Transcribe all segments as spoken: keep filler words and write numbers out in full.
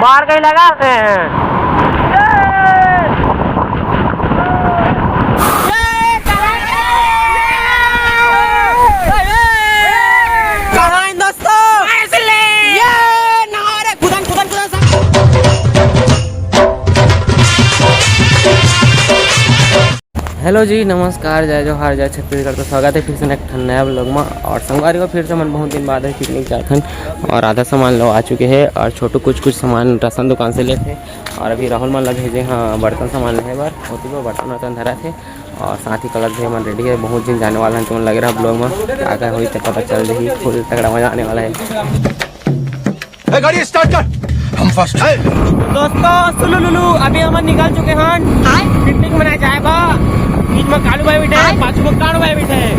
मार के ही लगाते हैं। कहाँ है दोस्तों? ये नहारे कुदन, कुदन, कुदन सब। हेलो जी, नमस्कार, जय जोहार, जय छत्तीसगढ़। तो स्वागत है फिर से एक ठन नया व्लॉग में। और संगवारी हो, फिर से हमन बहुत दिन बाद है पिकनिक जाथन और आधा सामान लो आ चुके हैं और छोटू कुछ कुछ सामान राशन दुकान से लेथे। और अभी राहुल मन ला भेजे हाँ बर्तन सामान लेहे बर, ओती वो बर्तन वर्तन धरा थे। और साथ ही कलर भी हमन रेडी है, बहुत दिन जाने वाला है, तुमन लगे रहा व्लॉग में, का का होई तो पता चल रही, फुल तगड़ा मजा आने वाला है। ए, गाड़ी स्टार्ट कर, हम फर्स्ट। दोस्तों, सुलुलुलु, अभी हमन निकल चुके हैं पिकनिक मनाए जाए बा। बीच में कालू भाई बैठे हैं, पाछू में कालू भाई बैठे हैं।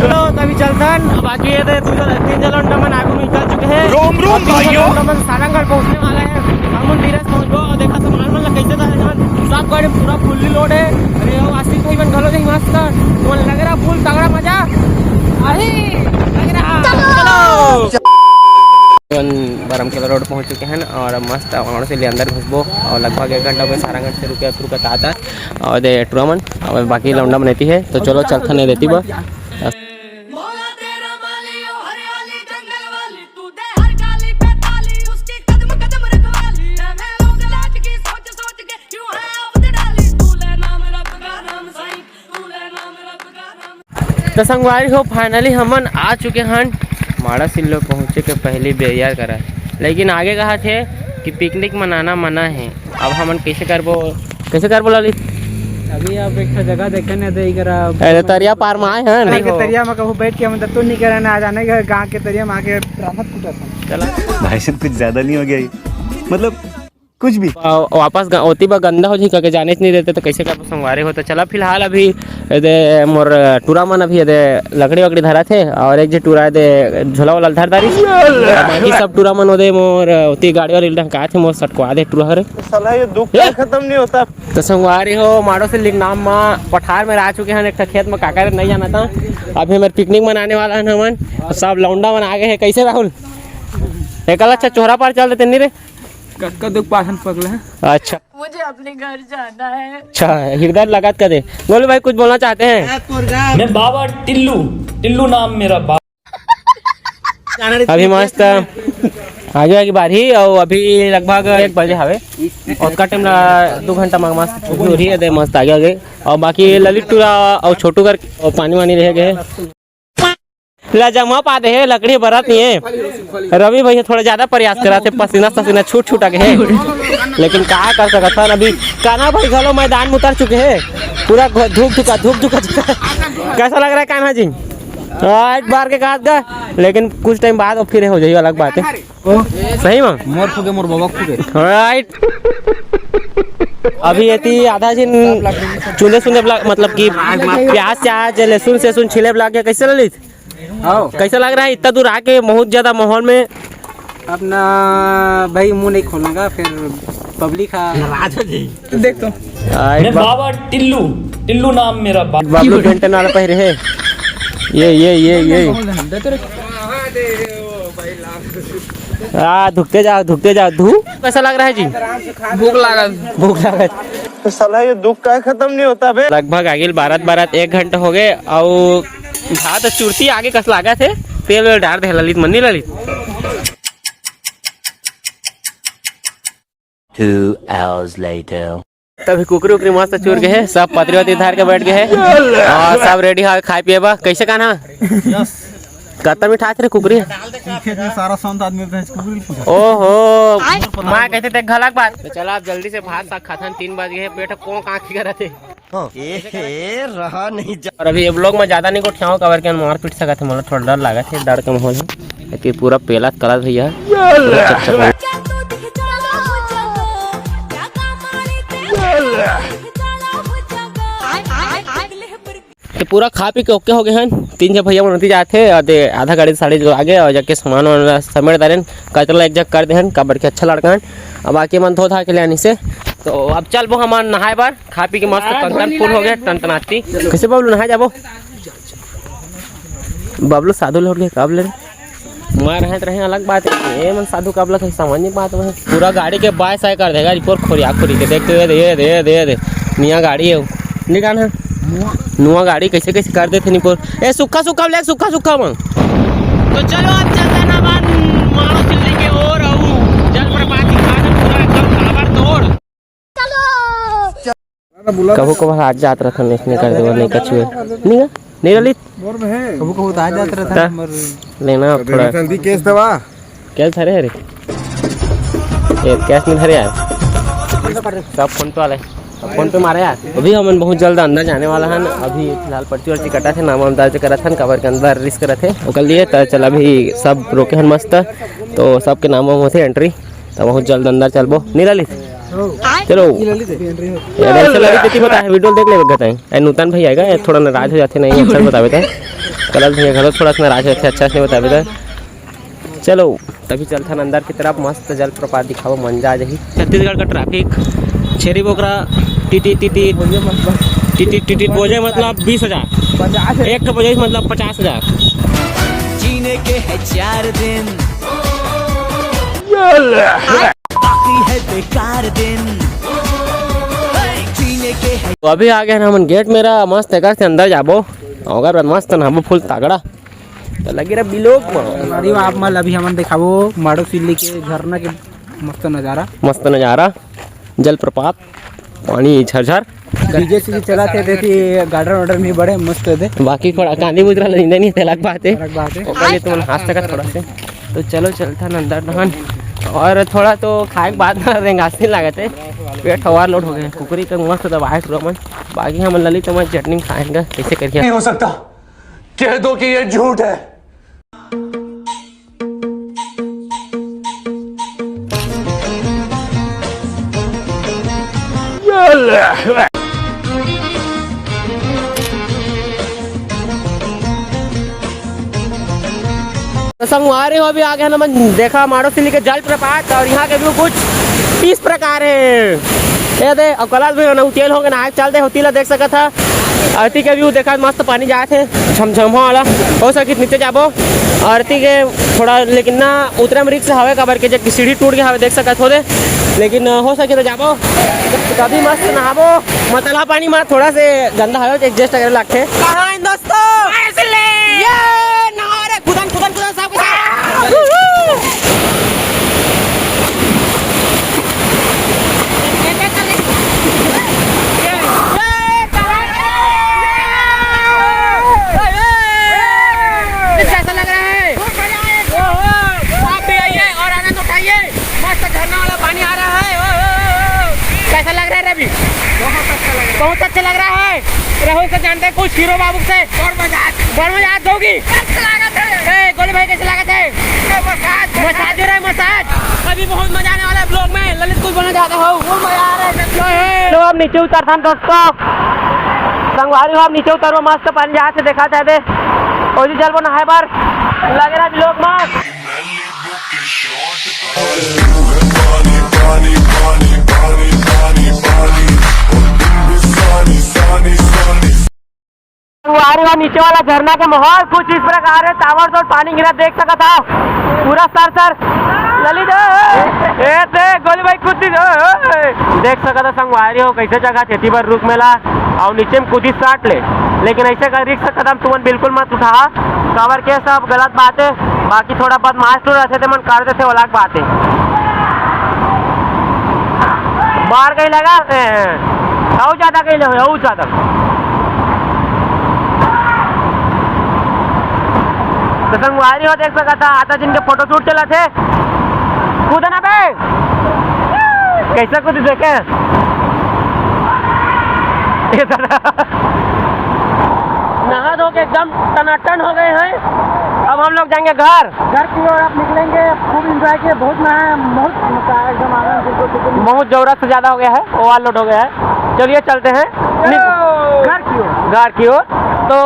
चलो, तभी चलतन। बाकी ये दे, दू जन, तीन जन लौंडा मन आगू निकल चुके हैं। रोम रोम और तीन जन भाइयों। लौंडा मन सारंगढ़ पहुंचने वाला है। हम धीरे से पहुंचबो और देखा सामान मन ला कैसे धरे जवन। सब गाड़ी पूरा फुल्ली लोड है। अरे, वो आसिफ भाई मन घलो नहीं मस्त। वो लग रहा फुल तगड़ा मजा। अरे, लग रहा। चलो। अपन बरमकेला रोड पहुंच चुके हैं और अब मस्त आराम से ले अंदर घुसबो और लगभग एक घंटा हो गया सारंगढ़ से रुके रुके आता और दे टुरा मन और बाकी लौंडा मन एती है। तो चलो चलथन एती बर। तो संगवारी हो, finally हमन आ चुके हन माड़ासिल्लो पहुँचे के पहली बेरिया करा, लेकिन आगे कहा थे कि पिकनिक मनाना मना है। अब हमन कैसे करबो, कैसे करबो ललित? अभी आप एक ठो जगह देखे न दे करा। अरे तरिया पार में आए हैं। गाँव के तरिया में कहूँ बैठ के हम तो नहीं करा ना, आ जाने के गाँव के तरिया में आके रामत कुटत हैं। चला। भाई साहब कुछ ज्यादा नहीं हो गया ये? मतलब कुछ भी। आ, वापस ग-, ओती बा गंदा हो जी करके जाने च नहीं देते तो कैसे करबो संगवारी हो। तो चला फिलहाल अभी एदे मोर टूरा मन अभी एदे लकड़ी वकड़ी धरा थे और एक जे टूरा एदे झोला वाला धर दारी। बाकी सब टूरा मन ओदे मोर ओती गाड़ी वाली ढंका थे, मोर सटकवा दे टूरा हरे। साला ये दुख ए! खत्म नहीं होता। तो संगवारी हो, माड़ासिल्लो नाम मा पठार में रह चुके हैं, एक ठो खेत में काका रे नहीं जाना था। अभी हमारे पिकनिक मनाने वाला है हमन, सब लौंडा मन आ गए हैं। कैसे राहुल? एक अच्छा चोहरा पार चल देते नहीं रे। कतका दुख पाथन पगला। अच्छा। मुझे अपने घर जाना है। अच्छा, हृदय लगात कर दे। गोलू भाई कुछ बोलना चाहते हैं? मैं बाबा टिल्लू, टिल्लू नाम मेरा बाबा। अभी मस्त आगे आगे बारही और अभी लगभग एक बजे हवे। ओतका टाइम ला दो घंटा में मस्त छुट्टी हो रही है, दे मस्त आगे आगे। और बाकी ललित टूरा और छोटू कर और पानी वानी रह गए। ला जमा पा दे हे, लकड़ी बरत नहीं है। रवि भैया थोड़ा ज्यादा प्रयास करा थे, पसीना ससीना छूट छूटा के है, लेकिन का कर सकत हन। अभी कान्हा भाई घलो मैदान में उतर चुके हैं, पूरा घ-, धूप झुका, धूप झुका, झुका। कैसा लग रहा है कान्हा जी? आज बार के कहा था, लेकिन कुछ टाइम बाद वो फिर हो जाइए, अलग बात है। सही में? मोर फुगे, मोर बाबा फुगे। राइट। अभी एती आधा झिन चुंदे सुंदे ब्लॉग, मतलब कि प्याज, प्याज, लहसुन, सहसुन छीले ब्लॉग के कैसे ललित? आओ। कैसा लग रहा है इतना दूर आके बहुत ज्यादा माहौल में? अपना भाई मुंह नहीं खोलूंगा, फिर पब्लिक हा नाराज हो जाएगी। देख तो। आ, एक मैं बा- बाबा टिल्लू, टिल्लू नाम मेरा बाबा। बाबलू पेंटन वाला पहिरे है। ये, ये, ये, ये। आ, धुकते जाओ, धुकते जाओ, धू। कैसा लग रहा है जी? भूख लागल। भूख लागल। तो साला ये दुख का खत्म नहीं होता बे। लगभग आगिल बारह, बारह एक घंटा हो गए। और भात चुरती आगे कस लागत हे, तेल वेल डार दे ललित, मन्नी ललित। Two hours later। तभी कुकरी उकरी मस्त चुर गए हे, सब पतरी वतरी धार के बैठ गए हे और सब रेडी हो खाए पिए बा। कैसे कान्हा? कत्ता मिठास रे कुकरी? खेत में सारा संत आदमी रहते हैं, कुकरी पूछा। ओहो, माँ कहते थे घलक बात। तो चला, आप जल्दी से भात साग खाथन, तीन बज गए हैं, पेट कौन कांखी करत है। हाँ। ए, रहा नहीं जा। और अभी ये ब्लॉग में ज्यादा नहीं गोठियाओ, काबर के मार पीट सकत है, मतलब थोड़ा डर लागत है, डर के माहौल है, क्योंकि पूरा पेला कलर भैया। तो पूरा खा पी के ओके हो गए हैं। तीन झन भैया मन ओती जात हे, आधे, आधा गाड़ी साड़ी जो आगे और जाके सामान वामान समेट डारेन, कचरा ला एक जगह कर देहन, काबर के अच्छा लड़का हन। अब आके मन धो धा के ले आनी से, तो अब चलबो हमन नहाए बर, खा पी के मस्त कंकन फूल हो गए, टनटनाती। कैसे बबलू नहाए जाबो? बबलू साधु लौट गए, कब ले? मैं रहत रहे अलग बात है, ये मन साधु का बोलत हे, समझ नहीं पात मैं। पूरा गाड़ी के बाय साय कर देगा, रिपोर्ट खोरिया खोरी के। देख तो ये दे, ये दे, ये दे, ये दे। नया गाड़ी है वो। निकाल है। नुआ गाड़ी कैसे कैसे कर देते निपोर। ए, सुक्खा सुक्खा ले, सुक्खा सुक्खा मांग। तो चलो, अब चलते ना बात मारो दिल्ली के ओर, अउ जलप्रपात दिखा दे पूरा एकदम ताबड़तोड़। कभू कभार आज जात रहथन, इसने कर देवल नहीं कछुए। नहीं गा? नहीं ललित? कभू कभू तो आ जात रहथन, ता? हमर लेना थोड़ा। जल्दी केस दवा। क्या धरे हरे? ये कैश में धरे यार। सब फोन पे वाले। सब फोन पे मारे यार। अभी हमन बहुत जल्द अंदर जाने वाला हन। अभी फिलहाल पर्ची वर्ची कटा थे, नाम वाम दर्ज करत हन, काबर के अंदर रिस्क रहथे। ओकर लिए त चल अभी सब रोके हन मस्त। तो सबके नाम वाम होथे एंट्री। त बहुत जल्द अंदर चलबो। नहीं ललित? चलो। ये ललित है। ये ललित है, तेती बता है, वीडियो देख ले बग्गा ताई। ए नूतन भैया आएगा, ये थोड़ा नाराज हो जाते, नहीं अच्छा से बतावे थे। कलर भैया घरो थोड़ा सा नाराज होते, अच्छा से नहीं बतावे थे। चलो, तभी चलथन अंदर की तरफ, मस्त जलप्रपात दिखाबो, मजा आ जाही। छत्तीसगढ़ का ट्रैफिक, छेरी बोकरा, टीटी, टीटी, टीटी, टीटी बोजे मतलब बीस हजार, एक ठो बोजे मतलब पचास हजार। जीने के है चार दिन, बाकी है बेकार दिन, जीने के है। तो अभी आ गए ना हमन गेट मेरा, मस्त एकर से अंदर जाबो, ओकर बाद मस्त नहाबो फुल तगड़ा। तो लगे रहा बिलोक में। अरे बाप मल, अभी हमन दिखाबो माड़ो सिल्ली के झरना के मस्त नजारा। मस्त नजारा, जलप्रपात, पानी झरझर। डीजे सीजे चला थे, देखी गार्डन वार्डन भी बड़े मस्त दे। बाकी थोड़ा कांदी मुद्रा लेने नहीं थे, अलग बात है। अलग बात है। ओकर लिए तुमन हंस सकत थोड़ा से। तो चलो चलता ना अंदर नहान। और थोड़ा तो खाए के बाद ना रेंगासी लागत है, पेट हवार लोड हो गए। कुकरी का मस्त दबाए पूरा मन। बाकी हम ललित मन चटनी खाएंगे, कैसे करके। नहीं हो सकता। कह दो कि ये झूठ है। तो संगवारी हो, अभी आ गए ना मन, देखा माड़ो सिल्ली के जलप्रपात और यहाँ के व्यू कुछ इस प्रकार है। ये दे, अब कलर भी ना उतेल होंगे, नहाए चल दे होती ला देख सकत था। आरती के व्यू देखा, मस्त पानी जाए थे, झमझमा वाला। हो सके नीचे जाबो, आरती के थोड़ा, लेकिन ना उतरे में रिस्क हवे, काबर के जे सीढ़ी टूट गया हवे, देख सकत हो दे। लेकिन हो सके तो जाबो, कभी मस्त नहाबो। मतला पानी में थोड़ा से गंदा हवे, एडजस्ट करे लागथे। कहाँ है दोस्तों? ये नहा रे, कुदन, कुदन, कुदन, सब कुछ। कैसा लग रहा है? आप भी आइए और आनंद उठाइए। मस्त झरना वाला पानी आ रहा है। ओ, ओ, ओ, ओ। कैसा लग रहा है रवि? बहुत अच्छा लग रहा है। बहुत अच्छा लग रहा है। राहुल से जानते हैं कुछ हीरो बाबू से। और मजा आ-, और मजा आ जाओगी। कैसा लगा था? ए, गोलू भाई कैसे लगा था? मसाज। मसाज हो रहा है, मसाज। अभी बहुत मजा आने वाला है ब्लॉग में। ललित कुछ बोलना चाहता हो? वो मजा आ रहा है। चलो अब नीचे उतरथन दोस्तों। संगवारी हो, अब नीचे उतरबो, मस्त पानी जहाँ से देखा था दे। और जी चलबो नहाए बार। लग रहा है ब्लॉग में। अरे वाह, नीचे वाला झरना के माहौल कुछ इस प्रकार है, ताबड़तोड़ पानी गिरा, देख सकत हव पूरा सर सर। ललित, ए, ए, देख, गोलू भाई खुद ही, ए, ए, ए, देख सकत हव संगवारी हो, कैसे जगह खेती बर रुक मेला, और नीचे में कूदी साट ले, लेकिन ऐसे का रिस्क कदम तुमन बिल्कुल मत उठा, काबर के सब गलत बात है। बाकी थोड़ा बदमाश तो रहते, ते मन कर देते, वो अलग बात है। बाढ़ कहीं लगा, ए, ए, और ज्यादा कहीं लगे, और ज्यादा। तो संगवारी हो, देख सकत हव, आधा जिनके फोटोशूट चलत हे। कूदे ना बे, कैसे कूद देखे। नहा धो के एकदम टनाटन हो गए हैं। अब हम लोग जाएंगे घर। घर की ओर आप निकलेंगे, खूब एंजॉय किए, बहुत नहाए, बहुत मजा आया, एकदम आनंद, बिल्कुल, बिल्कुल। बहुत जरूरत से ज्यादा हो गया है, ओवरलोड हो गया है। चलिए चलते हैं घर की ओर। घर की ओर। तो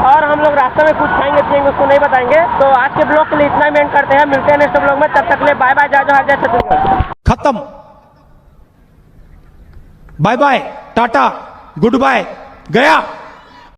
और हम लोग रास्ते में कुछ खाएंगे पिएंगे, उसको नहीं बताएंगे। तो आज के ब्लॉग के लिए इतना ही एंड करते हैं, मिलते हैं नेक्स्ट ब्लॉग में। तब तक के लिए बाय बाय, जय जोहार, जय छत्तीसगढ़। खत्म। बाय बाय, टाटा, गुड बाय, गया।